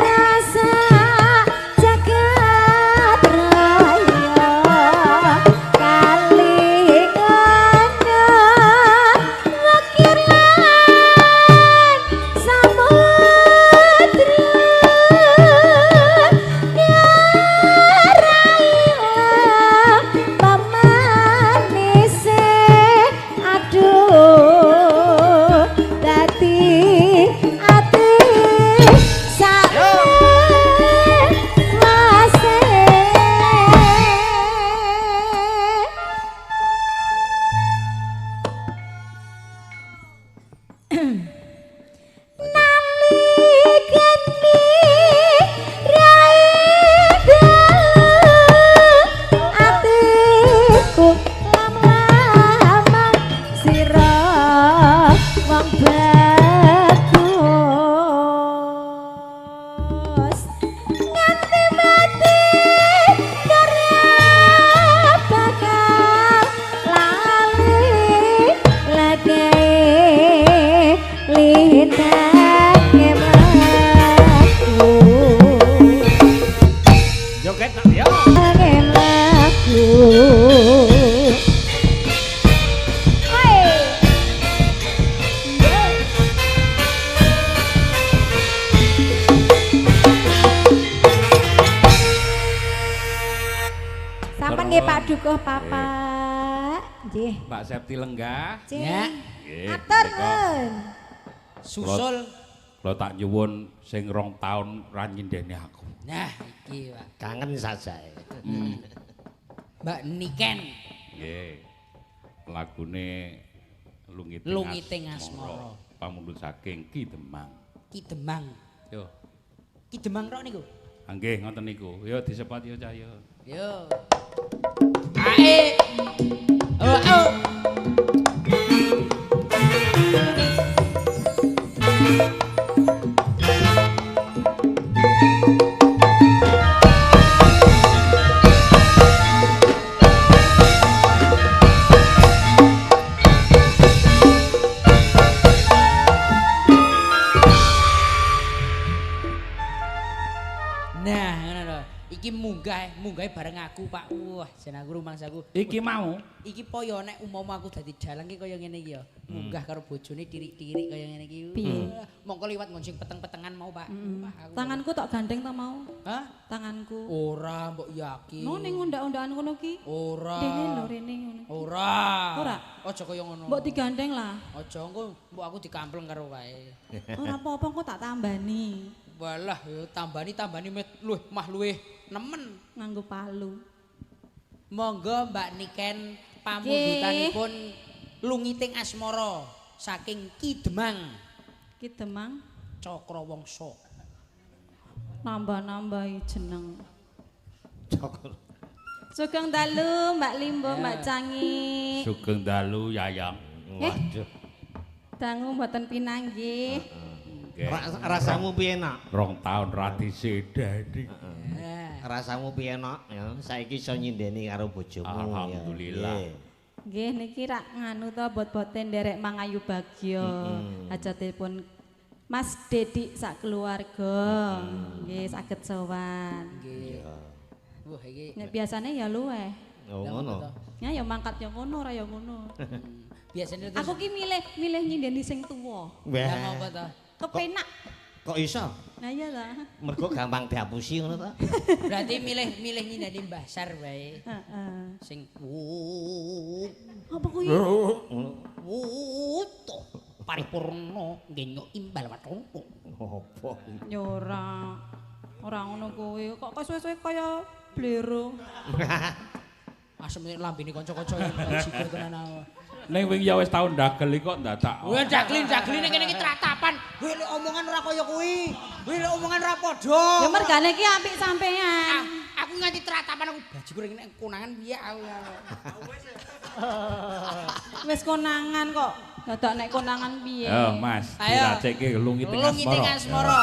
rasa jagat raya kali kana wakir lan samudra pamanise aduh dadi ati sakwase. Nalikane rai dalu atiku lam-laman sira wong bagus nganti mati ora bakal lali lagae lintange mlaku. Joget nak yo. Lintange mlaku. Oi. Yo. Sampun nggih Pak Dukuh Papak. Nggih. Mbak Septi Lenggah. Ya. Nggih. Atur menika nuwun. Susul. Kula tak nyuwun sing 2 taun ra nyindeni aku. Nah, iki, Pak. Kangen saja. Mbak Niken. Nggih. Lagune Lungiting, Lungiting Asmara. Pamundhut saking Ki Demang. Ki Demang. Yo. Ki Demang rok niku. Nggih ngoten niku. Yo disepat yo cah yo. Yo. Ae. Oh, oh. kae, munggahe bareng aku, Pak. Wah, jan aku rumangsaku. Iki mau. Iki po ya nek umpama aku dadi dalang ki kaya ngene iki ya. Munggah karo bojone tirik-tirik kaya ngene iki. Mongko liwat nggon sing peteng-petengan mau, Pak. Wah, aku. Tanganku tok gandeng ta mau? Hah? Tanganku. Ora, mbok yakin. No ning undak-undakan ngono ki. Ora. Rene lho rene ngono. Ora. Ora. Aja kaya ngono. Mbok digandeng lah. Aja engko mbok aku dikampleng karo kae. Ora apa-apa engko tak tambani. Walah ya tambani-tambani luwih mah luwih nemen nganggo palu. Monggo Mbak Niken pamundutanipun Lungiting Asmara saking Ki Demang. Ki Demang Cakrawangsa. Nambah-nambahi jeneng. Cakra. Sugeng dalu Mbak Limbo, Mbak Cangi. Sugeng dalu Yayang. Waduh. Dangu mboten pinanggih. Rasamu piye, Nak? 2 tahun ra disedani. Rasamu piye, Nak? Ya, saiki iso nyindeni karo bojomu. Alhamdulillah. Nggih niki rak nganu to bot-bote nderek mangayu bagya. Hajatipun Mas Dedik sak keluarga. Nggih saged sowan. Nggih. Wah iki. Nek biasane ya luweh. Oh ngono. Ya ya mangkat ya ngono ora ya ngono. Biasane aku ki milih nyindeni sing tuwa. Lah ngopo to? Kepenak. Kok iso? Nah iya ta. Mergo gampang dihapusi ngono ta. Berarti milih nyindeni Mbah Sar wae. Heeh. Sing apa kuwi? Paripurna ngenyok imbal watongko. Apa? Ya ora. Ora ngono kuwi. Kok suwe-suwe kaya blero. Asem lambene kanca-kanca jigur tenan aku. Ning wingi ya wis tau ndagel kok ndadak. Wah ndageli ning kene iki tratapan. Kowe lek omongan ora kaya kuwi. Kowe lek omongan ora padha. Ya mergane iki apik sampean. Aku nganti tratapan aku bajigur nek konangan piye aku. Wis konangan kok. Dadak nek konangan piye? Yo Mas, diracekke Lungiting Asmara. Lungiting Asmara.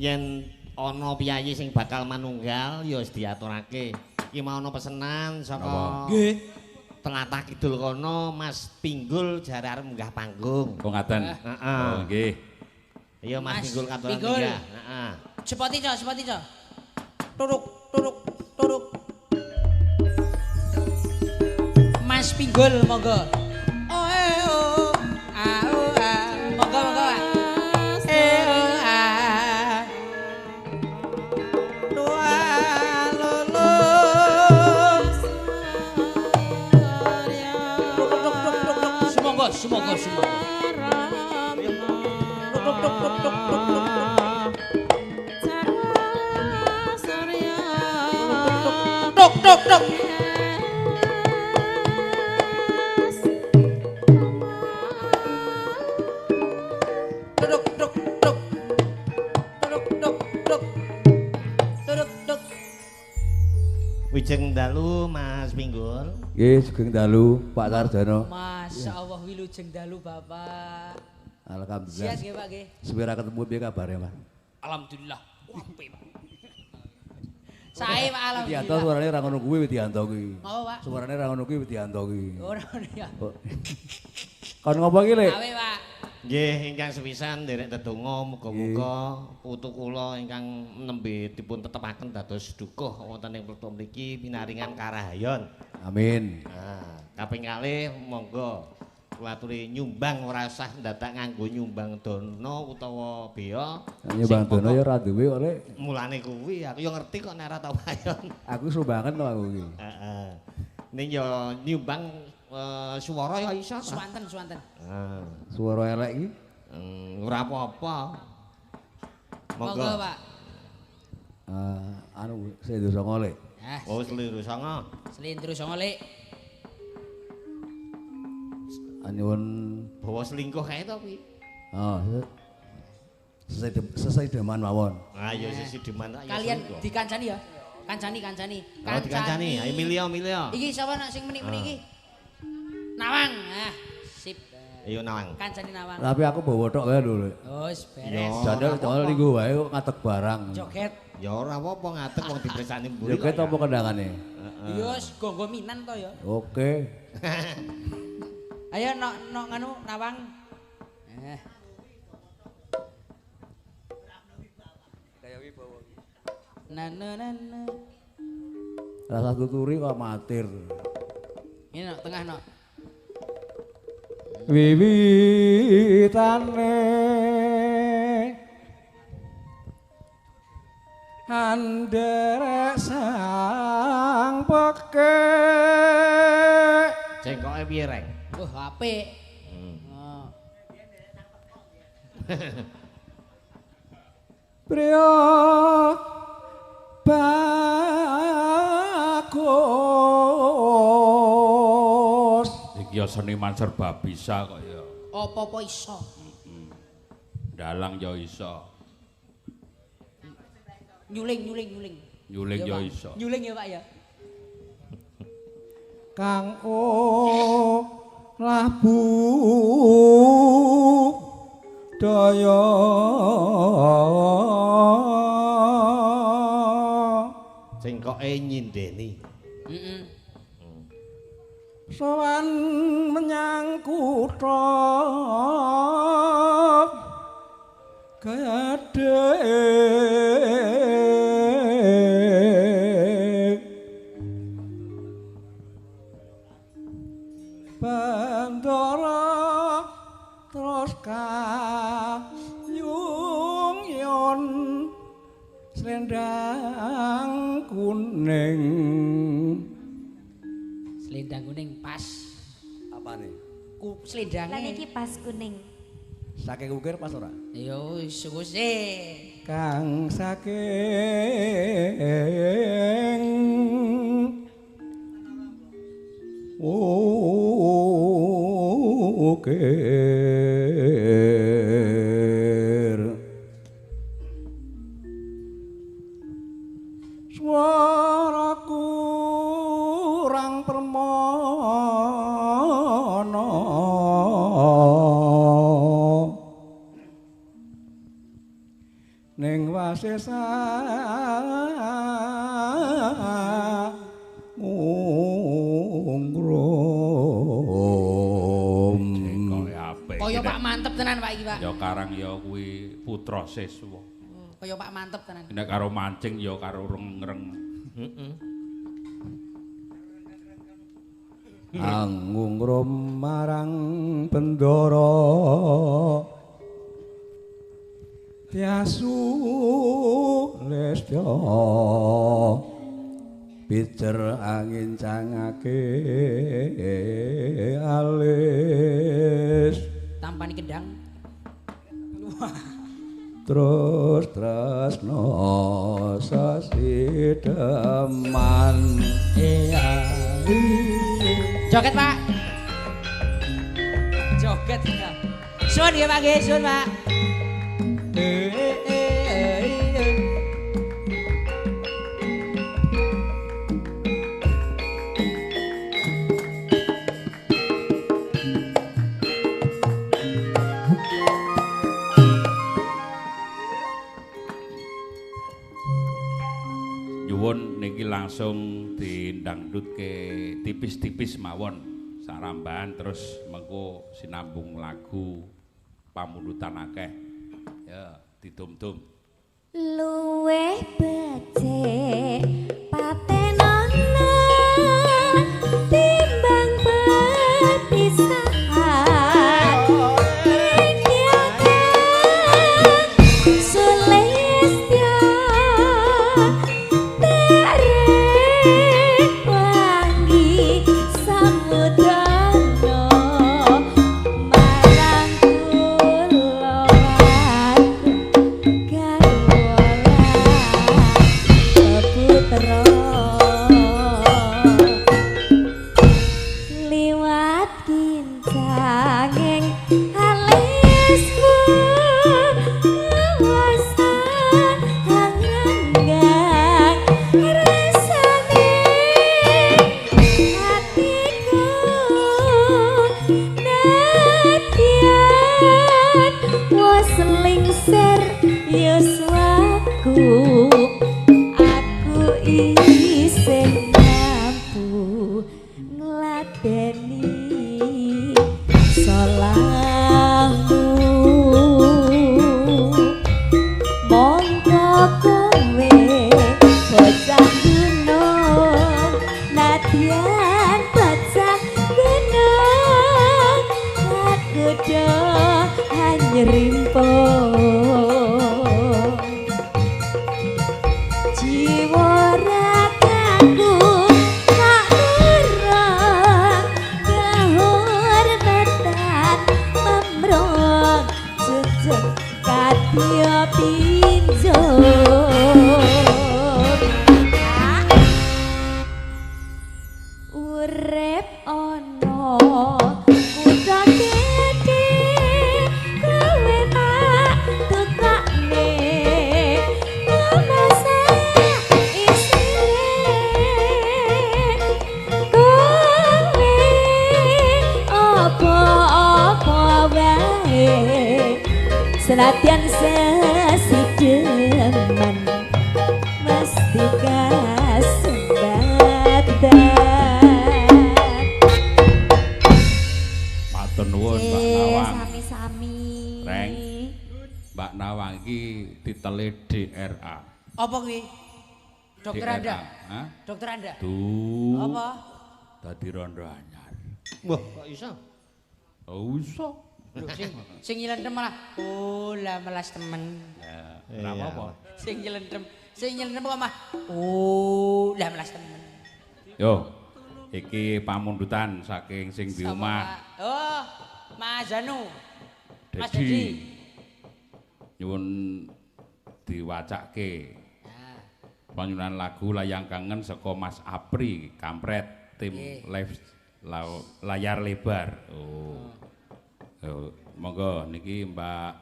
Yen ana piyayi sing bakal manunggal ya wis diaturake. Iki mau ana pesenan saka nggih tlatah kidul kono Mas Pinggul jare arep munggah panggung. Oh ngaten. Heeh. Oh nggih. Iya Mas Pinggul katuran munggah. Heeh. Sepoti co, sepoti co. Turuk turuk turuk. Mas Pinggul monggo. Oh eh oh. A oh a. Monggo monggo Pak. Eh oh a. Dua lolo. Tuk tuk tuk tuk tuk. Sumangga sumangga sumangga. Tuk tuk tuk tuk tuk tuk tuk. Tuk tuk tuk. Tuk tuk tuk. Tuk tuk tuk. Tuk tuk. Wilujeng dalu Mas Pinggul. Nggih, sugeng dalu Pak Sarjono. Masya Allah wilujeng dalu Bapak. Alhamdulillah. Siap nggih Pak nggih. Suwe ra ketemu piye kabare Mas? Alhamdulillah. Apik Pak. Sae Pak alhamdulillah. Widianto suarane ora ngono kuwi Widianto kuwi. Apa Pak? Suarane ora ngono kuwi Widianto kuwi. Ora ngono ya. Kon ngopo iki, Lek? Awe Pak. Nggih, ingkang sepisan nderek ndedonga muga-muga putu kula ingkang nembe dipun tetepaken dados dukuh wonten ing pletuk mriki pinaringan karahayon. Amin. Nah, kaping kalih monggo kula aturi nyumbang ora usah ndadak nganggo nyumbang dana utawa bea. Nyumbang dana ya ora duwe kok, Lek. Mulane kuwi aku ya ngerti kok nek ora tau payon. Aku sumbangan to aku iki. Heeh. Ning ya nyumbang suara ya iso. Swanten, swanten. Heeh. Suara elek iki? Ora apa-apa. Monggo, Pak. Anu Slendro Songo, Lek. Oh, Slendro Songo. Slendro Songo, Lek. Nyuwun bawa selingkuh kae to kuwi. Oh, sesideman mawon. Ah ya sesideman ya. Kalian dikancani ya. Kancani, kancani. Oh, dikancani. Ayo milih, milih. Iki sapa nak sing meni-meni iki? Nawang. Ah, sip. Ayo Nawang. Kancani Nawang. Tapi aku bawa tok kae lho, Lek. Oh, wis beres. Jane jane linggo wae kok ngadeg barang. Joget. Ya ora apa-apa ngadeg wong dipresani mburi. Joget apa kendangane? Heeh. Ya wis gonggo minan to ya. Oke. Ayo nok nok nganu Nawang. Eh. Kaya wibawa. Na na na na. Rasa tuturi kok amatir. Ini nok tengah nok. Wiwitane anderek sang pekek. Cengkoke piye, Reng? Wah, apik. Oh. Priya bagus. Iki ya seniman serba bisa kok ya. Apa-apa iso. Heeh. Dalang ya iso. Nyuling, nyuling, nyuling. Nyuling ya iso. Nyuling ya, Pak ya. Kang olah budaya cengkoke nyindeni. Heeh. Sowan menyang kutha gedhe Bandara terus kayung yon selendang kuning. Selendang kuning pas. Apane? Ku slendange. Lah niki pas kuning. Saking ukir pas ora? Ya wis wis. Kang saking ukir swara kurang permana ning wasir sesa ngungrum. Kaya Pak mantep tenan Pak iki Pak. Ya karang ya kuwi putra siswa. Kaya Pak mantep tenan. Nek karo mancing ya karo reng-reng. Heeh. Angungrum marang bendara tiasu lestya pijer angin cangake alis tampani kendang. Wah. Terus tresno sasideman. Joget Pak. Joget ya. Suwun nggih Pak nggih, suwun Pak. Nyuwun niki langsung dindangdutke tipis-tipis mawon sarambahan terus mengko sinambung lagu pamundutan akeh. Ya, didum-dum. Luweh becik patenono timbang pepisahan. Senadyan sesideman mesti kasembatan. Matur nuwun Mbak Nawang. Sami-sami. Reng. Mbak Nawang iki titele DRA. Apa kuwi? Dokter Anda. Hah? Dokter Anda. Duh. Apa? Dadi rondo anyar. Wah, kok iso? Oh, iso. Lho sing nyelentem malah oh lah melas temen. Ya, ora apa-apa. Sing nyelentem kok mah oh lah melas temen. Yo, iki pamundutan saking sing di omah. Oh, Mas Janu. Mas Dedi. Nyuwun diwacake. Panyuwunan lagu Layang Kangen saka Mas Apri Kampret tim live layar lebar. Oh. Oh, monggo niki Mbak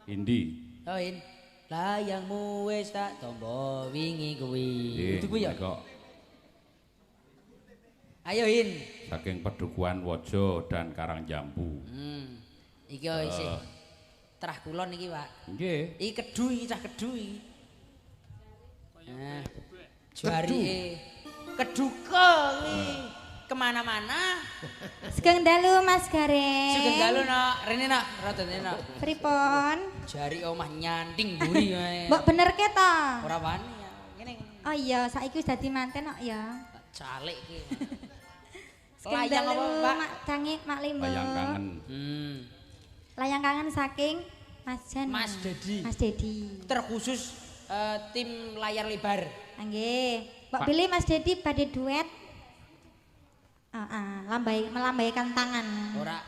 Indi. Oh, In. Layangmu wis tak tombo wingi kuwi. Itu kuwi ya. Ayo In. Saking Pedukuhan Wojo dan Karangjambu. Iki isih trah kulon iki, Pak. Nggih. Iki kedu iki cah kedu iki. Nah, jarike keduka kuwi kemana-mana. Sugeng dalu Mas Gareng. Sugeng dalu nak, rene nak, rada rene nak. Pripun? Jari omah nyanting mburi wae. Mbok benerke ta? Ora wani ya. Ngene. Oh iya, saiki wis dadi manten kok ya. Calik iki. Sugeng Layang dalu apa, Pak? Mak Cangi, Mak Limbo. Layang kangen. Layang kangen saking Mas Jan. Mas Dedi. Mas Dedi. Terkhusus tim layar lebar. Nggih. Mbok pilih Mas Dedi badhe duet. Melambaikan tangan. Ora.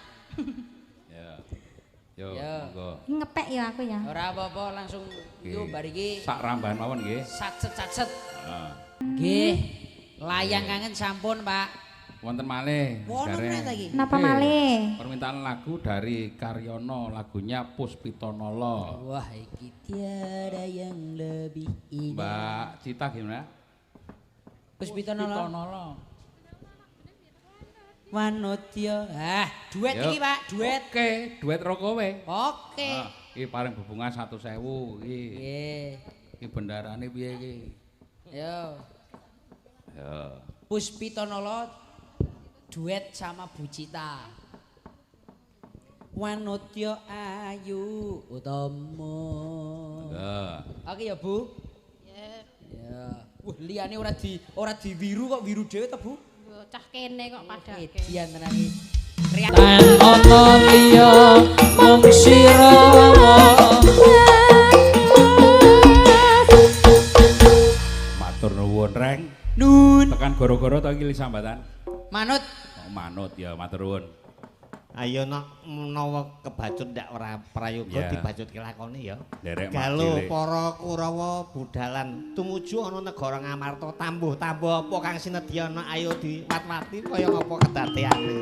Ya. Yo, monggo. Ngepek ya aku ya. Ora apa-apa langsung yo bar iki. Sak rambahan mawon nggih. Satset-satset. Heeh. Nggih. Layang kangen sampun, Pak. Wonten malih. Wonten meneh ta iki? Napa malih? Permintaan lagu dari Karyono, lagunya Puspitonolo. Wah, iki tiada yang lebih indah. Mbak Cita gimana? Puspitonolo. Puspitonolo. Wanodya. Ah, duet iki, Pak, duet. Oke, duet ro kowe. Oke. Iki paling bebunga 1.000 iki. Nggih. Iki bendarane piye iki? Yo. Yo. Puspitonolo duet sama Bu Cita. Wanodya ayu utama. Oke ya, Bu. Ya. Ya. Wah, liyane ora diwiru kok wiru dhewe to, Bu? Cah kene kok padake. Edian tenan iki. Tan ana liya mung sira. Matur nuwun, Reng. Nun. Tekan goro-goro to iki sambatan. Manut. Oh, manut ya, matur nuwun. Ayo nak menawa kebacut ndak ora prayoga dibacut kelakone ya. Galuh para Kurawa budalan tumuju ana negara Ngamarta tambuh-tambuh apa kang sinedya ana ayo diwat-wati kaya ngapa kedadeane.